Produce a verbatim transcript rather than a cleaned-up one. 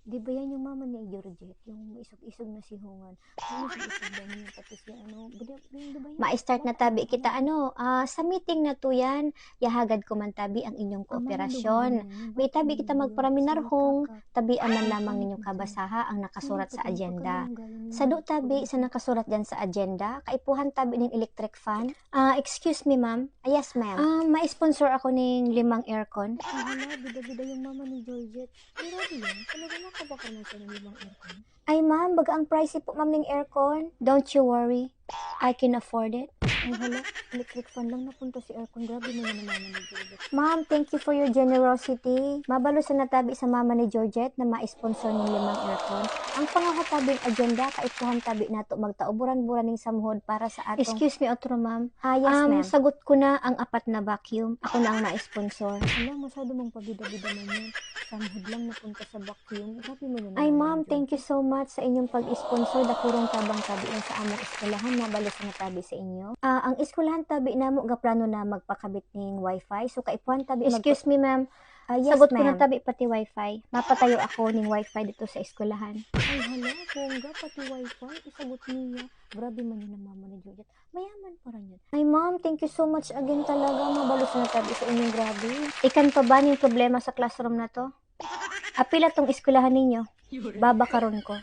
Di ba yan yung mama ni Georgette? Yung isog-isog na sihungan. Ano isog-isog daw niya? Pati si ano, di, yung di ba yun? Ma-start na tabi kita, ano, ah, sa meeting na to yan, yahagad ko man tabi ang inyong kooperasyon. May tabi kita magparaminarhong, tabi aman lamang ninyong kabasaha ang nakasurat sa agenda. Sado tabi sa nakasurat dyan sa agenda, kaipuhan tabi nin electric fan. Ah, excuse me, ma'am. Ah, yes, ma'am. Ah, ma-sponsor ako ning limang aircon. Ay, hala, bida-bida yung mama ni Georgette. Grabe yan. Talaga nakabakal na siya ng limang aircon. Ay, ma'am, baga ang pricey po, ma'am, ning aircon. Don't you worry. I can afford it. Ay, hala, electric fan lang napunta si aircon. Grabe naman ang mama ni Georgette. Ma'am, thank you for your generosity. Mabalos na tabi sa mama ni Georgette na ma-sponsor ning limang aircon. Ang pangahatabing agenda, kaipuhan tabi nato magtao buran-buran ning samhod para sa atong... Excuse me, otro, ma'am. Ah, yes, ma'am. Sagot ko na ang apat na vacuum. Ako na ang ma-sponsor. Hala, masyado mang pabida-bida man yan. Samhod lang napunta sa vacuum. Grabe mo naman. Ay, ma'am, thank you so much sa inyong pag-sponsor. Dakurong tabang tabi yan sa among eskwelahan. Mabalos na tabi sa inyo. Ah, ang eskwelahan tabi namo gaplano na magpakabit ning wifi. So, kaipuhan tabi mag- Excuse me, ma'am. Ah, yes, ma'am. Sagot ko na tabi pati wifi. Mapatayo ako ning wifi dito sa eskwelahan. Ay, hala, bongga, pati wifi. Isagot niya. Grabe man yun ang mama ni Georgette. Mayaman pa rin yun. Ay, ma'am, thank you so much again talaga. Mabalos na tabi sa inyong grabe. Ikan pa ba ning problema sa classroom na to? Apila tong eskwelahan ninyo? Babakaron ko.